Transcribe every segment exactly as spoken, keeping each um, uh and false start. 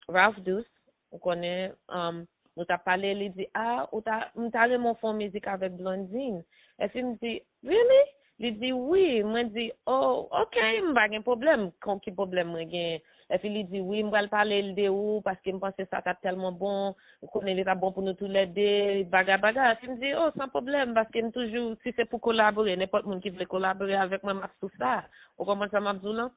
Ralph Douce, ou konnen, um, nou t ap pale, li di, "Ah, ou ta, m ta renmen w fè yon mizik avèk Blondine." Epi m di, "Really?" Li di, "Wi." Mwen di, "Oh, ok, m pa gen pwoblèm. Kon ki pwoblèm mwen gen?" Epi li di, "Wi, m pral pale l de ou, paske m panse sa t ap tèlman bon. Ou konnen li t ap bon pou nou toulède, bagay, bagay." Epi m di, "Oh, san pwoblèm, paske m toujou, si se pou kolabore, nenpòt moun ki vle kolabore avèk mwen, m ap sou sa." Ou konprann sa m ap di w lan?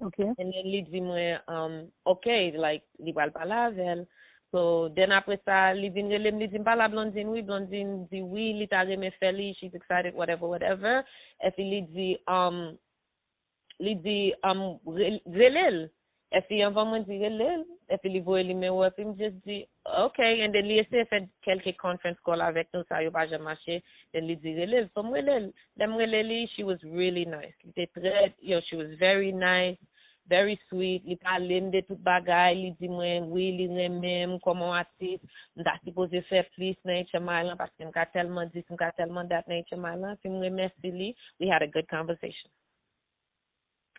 Ok. And then li di mwen, um, ok, like, li pral pale avè l. So, then apre sa, li vin rele m, li di m pale a Blondine, wi, Blondine di wi, li ta renmen fè li, she's excited, whatever, whatever. Epi li di, um, li di, um, re- rele l. Epi anvan mwen di rele l, epi li voye nimewo, epi m just di, ok, and then li eseye fè kèlke conference call avèk nou, sa yo pa janm mache, then li di rele l, so m rele l. Lè m rele li, she was really nice. Li te trè, yo, she was very nice, very sweet. Li pale m de tout bagay. Li di mwen, wi, li renmen m kòman yon atis. M ta sipoze fè plis nan H M I lan, paske m ka tèlman dis, m ka tèlman dat nan H M I lan. Epi m remèsye li. We had a good conversation.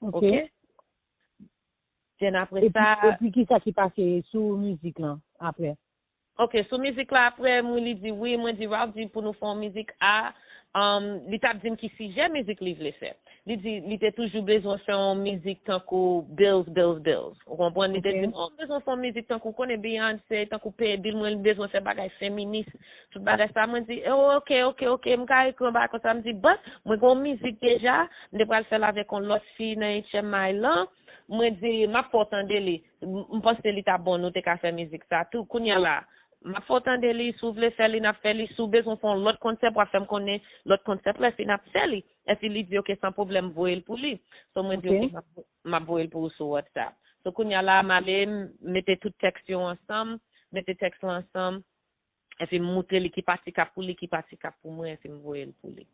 Ok. Ok? Then apre Epi, sa, epi ki sa ki pase sou mizik lan apre? Ok, sou mizik la apre, mwen li di wi, mwen di Ralph di pou nou fè yon mizik a, um, li t ap di m ki sijè mizik li vle fè. Li di li te toujou bezwen fè yon mizik tankou bills, bills, bills. Ou konprann? Li te Ok. di m, oh, m bezwen fè yon mizik tankou konnen Beyoncé, tankou peye bil mwen, li bezwen fè bagay feminis, tout bagay sa. Mwen di, oh, ok, ok, ok, m ka ekri yon bagay konsa. M di, but mwen gen yon mizik deja, m te pral fè l avèk yon lòt fi nan H M I lan. Mwen di, m ap fè w tande li. M m panse li t ap bon, nou te ka fè mizik sa tou. Kounye a la, m ap fè w tande li, si w vle fè li, n ap fè li. Si w bezwen fè yon lòt konsèp, w ap fè m konnen lòt konsèp la, epi n ap fè li. Epi li di, ok, san pwoblèm, voye l pou li. So, mwen di, Ok. Ok, m ap, m ap voye l pou ou sou WhatsApp. So, kounye a la, m ale, m mete tout tèks yo ansanm, mete tèks la ansanm, epi m moutre li ki pati k ap pou li, ki pati k ap pou mwen, epi m voye l pou li.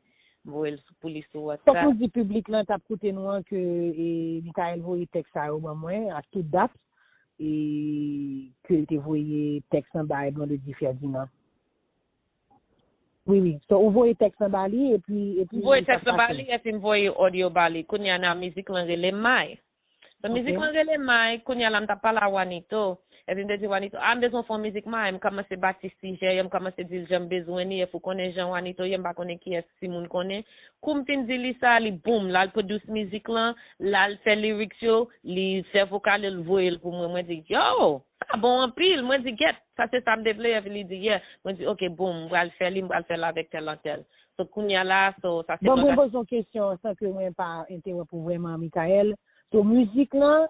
M voye l sou- pou li sou Fòk WhatsApp. nou di piblik lan t ap koute nou an ke e, Michael voye tèks sa yo ban mwen ak tout dat e ke l te voye tèks lan bay Blondedy Ferdinand. Wi, wi. So, ou voye tèks lan ba li epi epi M voye li t ap tèks lan ba pase. Li epi m voye audio ba li. Kounye a nan mizik lan rele May. So, mizik Ok. Lan rele May, kounye a la m t ap pale a Wanito. Epi m te di Wanito, ah, m bezwen fè yon mizik May. M kòmanse bati sijè yo, m kòmanse di l jan m bezwen li. Epi w konnen jan Wanito ye, m pa konnen kiyès timoun konnen. Kou m fin di li sa, li boum, l al produce mizik lan, l al fè lyrics yo, li fè vokal yo, l voye l pou mwen. Mwen di, yo, sa bon anpil. Mwen di, gèt, sa se sa m te vle. Epi li di, yeah. Mwen di, ok, boum, m pral fè li, m pral fè l avèk tèl antèl. So, kounye a la, so, sa se Bon, mwen bagay. Poze yon kesyon san ke mwen pa entewòp ou vrèman, Michael. So, mizik lan,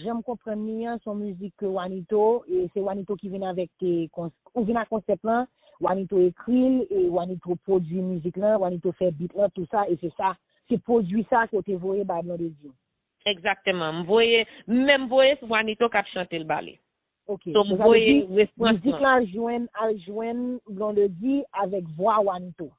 jan m konprann li an, se yon mizik ke Wanito, e se Wanito ki vin avèk e, kons- ou vin ak konsèp lan, Wanito ekri l, e Wanito pwodui mizik lan, Wanito fè beat lan, tout sa, e se sa, se pwodui sa ke w te voye bay Blondedy. Egzakteman. M voye, m menm voye Wanito k ap chante l ba li. Ok. So, m So, sa vle voye di, refrans mizik lan. Lan al jwenn, al jwenn Blondedy avèk vwa Wanito.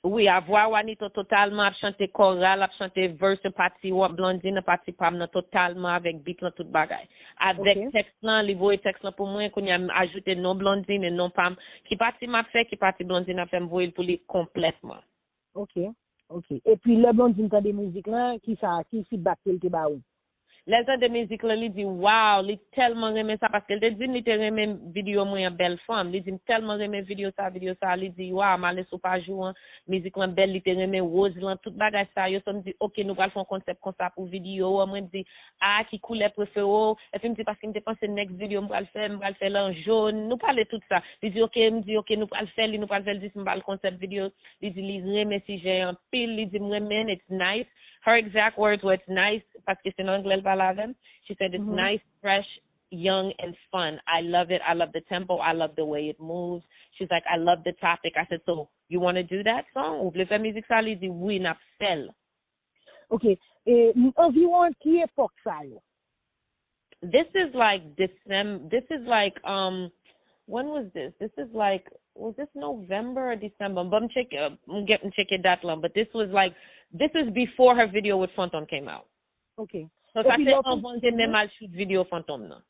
Wi, a vwa Wanito totalman, ap chante koral, ap chante verse pati Blondine, pati pa m nan totalman avèk beat lan, tout bagay. Avèk Ok. Tèks lan, li voye tèks lan pou mwen, kounye a m ajoute non Blondine e non pa m. Ki pati m ap fè, ki pati Blondine ap fè, m voye l pou li konplètman. Ok, ok. Epi lè Blondine tande mizik lan, ki sa, ki feedback ke l te ba ou? Lè l tande mizik lan, li di, waw, li tèlman renmen sa, paske l te di m li te renmen videyo mwen an, Bèl Fanm. Li di m tèlman renmen videyo sa, videyo sa. Li di, waw, m ale sou paj ou an, mizik lan bèl, li te renmen woz lan, tout bagay sa yo. So, m di, ok, nou pral fè yon konsèp konsa pou videyo an. Mwen di, a, ki koulè prefere w? Epi m di, paske m te panse next videyo m pral fè, m pral fè l an jòn. Nou pale tout sa. Li di, ok, m di, ok, nou pral fè li, nou pral fè l, dis m ba l konsèp videyo. Li di, li renmen sijè an anpil. Li di, m renmen, it's nice. Her exact words were, it's nice, paske se nan anglè l pale avè m. She said, it's Mhm. Nice, fresh, young, and fun. I love it. I love the tempo. I love the way it moves. She's like, I love the topic. I said, so you want to do that song? Ou vle fè mizik sa? Li di, wi, n ap fè l. Ok. E, m- anviwon ki epòk sa yo? This is like December. This is like, um, when was this? This is like, was this November or December? But I'm check, uh, I'm getting check dat lan. But this was like, this is before her video with Fantom came out. Ok. So sa Epi se lè w anvan l te menm al shoot videyo Fantom nan.